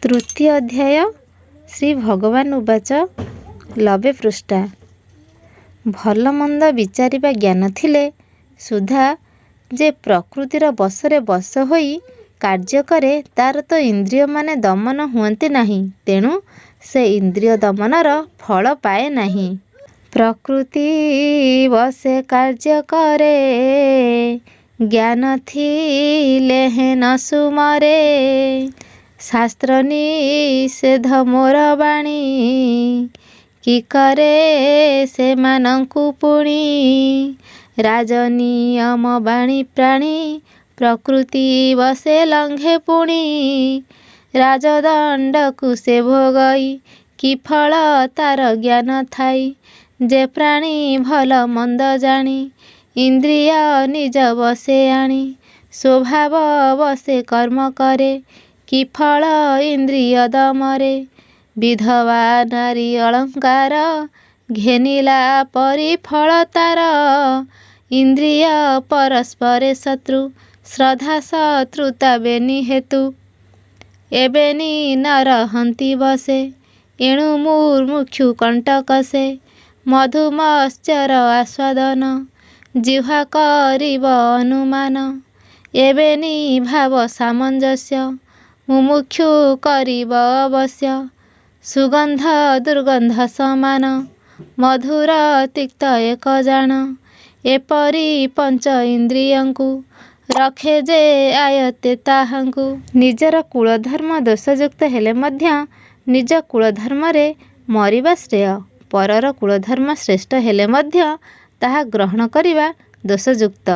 ତୃତୀୟ ଅଧ୍ୟାୟ, ଶ୍ରୀ ଭଗବାନ ଉବାଚ, 90 ପୃଷ୍ଠା। ଭଲ ମନ୍ଦ ବିଚାରିବା ଜ୍ଞାନ ଥିଲେ ସୁଦ୍ଧା ଯେ ପ୍ରକୃତିର ବଶରେ ବଶ ହୋଇ କାର୍ଯ୍ୟ କରେ, ତାର ତ ଇନ୍ଦ୍ରିୟମାନେ ଦମନ ହୁଅନ୍ତି ନାହିଁ। ତେଣୁ ସେ ଇନ୍ଦ୍ରିୟ ଦମନର ଫଳ ପାଏ ନାହିଁ। ପ୍ରକୃତି ବଶେ କାର୍ଯ୍ୟ କରେ, ଜ୍ଞାନ ଥିଲେ ହେଁ ନ ସୁମରେ। ଶାସ୍ତ୍ର ନିଷେଧ ମୋର ବାଣୀ, କି କରେ ସେମାନଙ୍କୁ ପୁଣି। ରାଜନିୟମ ବାଣୀ ପ୍ରାଣୀ ପ୍ରକୃତି ବଶେ ଲଙ୍ଘେ ପୁଣି। ରାଜଦଣ୍ଡକୁ ସେ ଭୋଗଇ, କି ଫଳ ତାର ଜ୍ଞାନ ଥାଇ। ଯେ ପ୍ରାଣୀ ଭଲ ମନ୍ଦ ଜାଣି, ଇନ୍ଦ୍ରିୟ ନିଜ ବଶେ ଆଣି, ସ୍ୱଭାବ ବଶେ କର୍ମ କରେ, କି ଫଳ ଇନ୍ଦ୍ରିୟ ଦମରେ। ବିଧବା ନାରୀ ଅଳଙ୍କାର ଘେନିଲା ପରି ଫଳ ତାର। ଇନ୍ଦ୍ରିୟ ପରସ୍ପରେ ଶତ୍ରୁ, ଶ୍ରଦ୍ଧା ଶତ୍ରୁତା ବେନି ହେତୁ। ଏବେନି ନ ରହନ୍ତି ବଶେ, ଏଣୁ ମୁମୂକ୍ଷୁ କଣ୍ଟକ ସେ। ମଧୁ ମତ୍ସ୍ୟର ଆସ୍ୱାଦନ, ଜିହ୍ୱା କରିବ ଅନୁମାନ। ଏବେନି ଭାବ ସାମଞ୍ଜସ୍ୟ, ମୁମୂକ୍ଷୁ କରିବ ଅବଶ୍ୟ। ସୁଗନ୍ଧ ଦୁର୍ଗନ୍ଧ ସମାନ, ମଧୁର ତିକ୍ତ ଏକ ଜାଣ। ଏପରି ପଞ୍ଚ ଇନ୍ଦ୍ରିୟଙ୍କୁ ରଖେ ଯେ ଆୟତ୍ତେ ତାହାଙ୍କୁ। ନିଜର କୁଳଧର୍ମ ଦୋଷଯୁକ୍ତ ହେଲେ ମଧ୍ୟ ନିଜ କୁଳଧର୍ମରେ ମରିବା ଶ୍ରେୟ। ପରର କୁଳଧର୍ମ ଶ୍ରେଷ୍ଠ ହେଲେ ମଧ୍ୟ ତାହା ଗ୍ରହଣ କରିବା ଦୋଷଯୁକ୍ତ।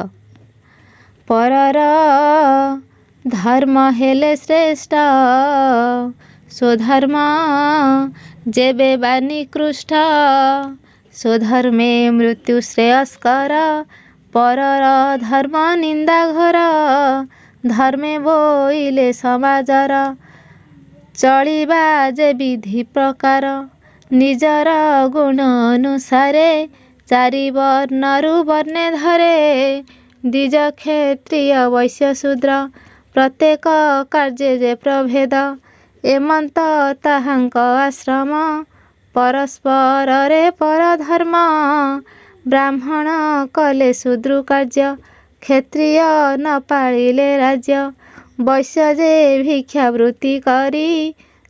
ପରର ଧର୍ମ ହେଲେ ଶ୍ରେଷ୍ଠ, ସ୍ୱଧର୍ମ ଯେବେ ବା ନିକୃଷ୍ଟ। ସ୍ୱଧର୍ମେ ମୃତ୍ୟୁ ଶ୍ରେୟସ୍କର, ପରର ଧର୍ମ ନିନ୍ଦା ଘୋର। ଧର୍ମେ ବୋଇଲେ ସମାଜର ଚଳିବା ଯେ ବିଧି ପ୍ରକାର। ନିଜର ଗୁଣ ଅନୁସାରେ ଚାରି ବର୍ଣ୍ଣରୁ ବର୍ଣ୍ଣେ ଧରେ। ଦ୍ୱିଜ କ୍ଷତ୍ରିୟ ବୈଶ୍ୟ ଶୂଦ୍ର, ପ୍ରତ୍ୟେକ କାର୍ଯ୍ୟେ ଯେ ପ୍ରଭେଦ। ଏମନ୍ତ ତାହାଙ୍କ ଆଶ୍ରମ, ପରସ୍ପରରେ ପରଧର୍ମ। ବ୍ରାହ୍ମଣ କଲେ ଶୂଦ୍ର କାର୍ଯ୍ୟ, କ୍ଷତ୍ରିୟ ନ ପାଳିଲେ ରାଜ୍ୟ। ବୈଶ୍ୟ ଯେ ଭିକ୍ଷାବୃତ୍ତି କରି,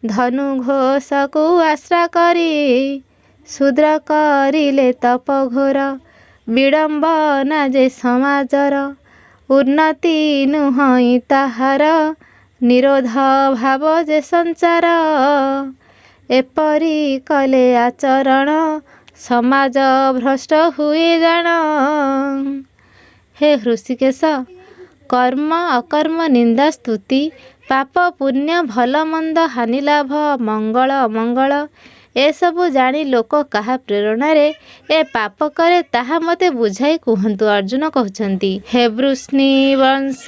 ଧନୁ ଘୋଷକୁ ଆଶ୍ରା କରି। ଶୂଦ୍ର କରିଲେ ତପ ଘୋର, ବିଡ଼ମ୍ବନା ଯେ ସମାଜର। ଉନ୍ନତି ନୁହଇ ତାହାର, ନିରୋଧ ଭାବ ଯେ ସଞ୍ଚାର। ଏପରି କଲେ ଆଚରଣ, ସମାଜ ଭ୍ରଷ୍ଟ ହୁଏ ଜାଣ। ହେ ହୃଷୀକେଶ, କର୍ମ ଅକର୍ମ, ନିନ୍ଦା ସ୍ତୁତି, ପାପ ପୁଣ୍ୟ, ଭଲ ମନ୍ଦ, ହାନି ଲାଭ, ମଙ୍ଗଳ ଅମଙ୍ଗଳ, ଏସବୁ ଜାଣି ଲୋକ କାହା ପ୍ରେରଣାରେ ଏ ପାପ କରେ, ତାହା ମୋତେ ବୁଝାଇ କୁହନ୍ତୁ, ଅର୍ଜୁନ କହୁଛନ୍ତି। ହେ ବୃଷ୍ଣିବଂଶ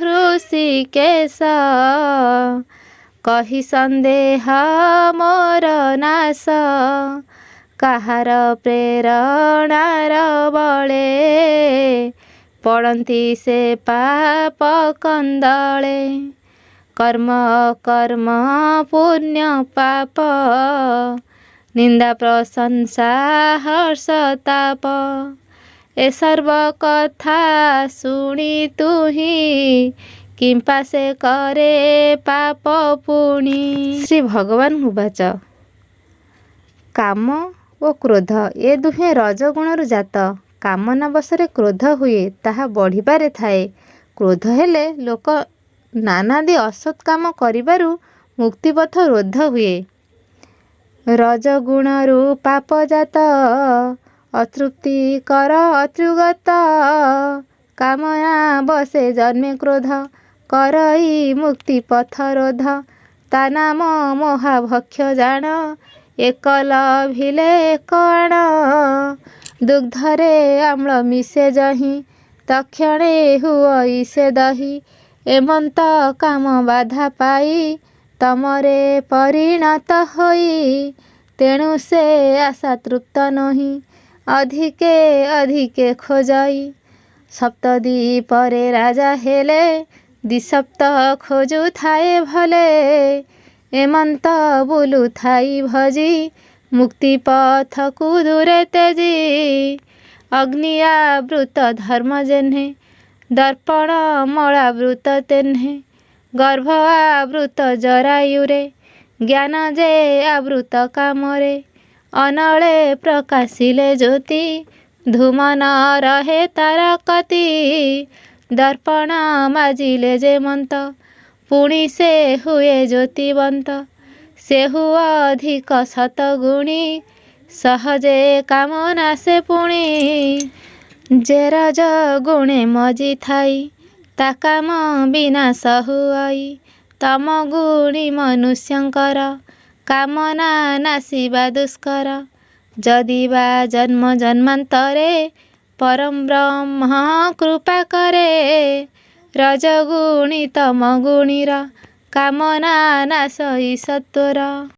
ହୃଷୀକେଶ, କହି ସନ୍ଦେହ ମୋର ନାଶ। କାହାର ପ୍ରେରଣାର ବଳେ, ପଡ଼ନ୍ତି ସେ ପାପ କନ୍ଦଳେ। କର୍ମ ଅକର୍ମ ପୁଣ୍ୟ ପାପ, ନିନ୍ଦା ପ୍ରଶଂସା ହର୍ଷ ତାପ। ଏ ସର୍ବ କଥା ଶୁଣି ତୁହି, କିମ୍ପା ସେ କରେ ପାପ ପୁଣି। ଶ୍ରୀ ଭଗବାନ ଉବାଚ। କାମ ଓ କ୍ରୋଧ ଏ ଦୁହେଁ ରଜୋଗୁଣରୁ ଜାତ। କାମନା ବଶରେ କ୍ରୋଧ ହୁଏ, ତାହା ବଢ଼ିବାରେ ଥାଏ। କ୍ରୋଧ ହେଲେ ଲୋକ ନାନାଦି ଅସତ୍ କାମ କରିବାରୁ ମୁକ୍ତିପଥ ରୋଧ ହୁଏ। ରଜୋଗୁଣରୁ ପାପ ଜାତ, ଅତୃପ୍ତି କର ଅତ୍ୟୁଗତ। କାମନା ବଶେ ଜନ୍ମେ କ୍ରୋଧ, କରଇ ମୁକ୍ତି ପଥ ରୋଧ। ତା ନାମ ମହାଭକ୍ଷ୍ୟ ଜାଣ, ଏକ ଲଭିଲେ ଏକ ଆଣ। ଦୁଗ୍ଧରେ ଅମ୍ଳ ମିଶେ ଯହିଁ, ତକ୍ଷଣେ ହୁଅଇ ସେ ଦହି। ଏମନ୍ତ କାମ ବାଧା ପାଇ, ତମରେ ପରିଣତ ହୋଇ। ତେଣୁ ସେ ଆଶା ତୃପ୍ତ ନୋହି, ଅଧିକେ ଅଧିକେ ଖୋଜଇ। ସପ୍ତଦ୍ୱୀପରେ ରାଜା ହେଲେ, ଦ୍ୱିସପ୍ତ ଖୋଜୁଥାଏ ଭଲେ। ଏମନ୍ତ ବୁଲୁଥାଇ ଭଜି, ମୁକ୍ତି ପଥକୁ ଦୂରେ ତେଜି। ଅଗ୍ନି ଆବୃତ ଧର୍ମ ଯେହ୍ନେ, ଦର୍ପଣ ମଳାବୃତ ତେହ୍ନେ। ଗର୍ଭ ଆବୃତ ଜରାୟୁରେ, ଜ୍ଞାନ ଯେ ଆବୃତ କାମରେ। ଅନଳେ ପ୍ରକାଶିଲେ ଜ୍ୟୋତି, ଧୂମ ନ ରହେ ତାର କତି। ଦର୍ପଣ ମାଜିଲେ ଯେମନ୍ତ, ପୁଣି ସେ ହୁଏ ଜ୍ୟୋତିବନ୍ତ। ସେହୁ ଅଧିକ ଶତଗୁଣୀ, ସହଜେ କାମ ନାଶେ ପୁଣି। ଯେ ରଜ ଗୁଣେ ମଜିଥାଇ, ତା କାମ ବିନାଶ ହୁଅଇ। ତମ ଗୁଣୀ ମନୁଷ୍ୟଙ୍କର, କାମନା ନାଶିବା ଦୁଷ୍କର। ଯଦି ବା ଜନ୍ମ ଜନ୍ମାନ୍ତରେ, ପରମ ବ୍ରହ୍ମ କୃପା କରେ। ରଜଗୁଣୀ ତମ ଗୁଣୀର, କାମନା ନାଶଇ ସତ୍ୱର।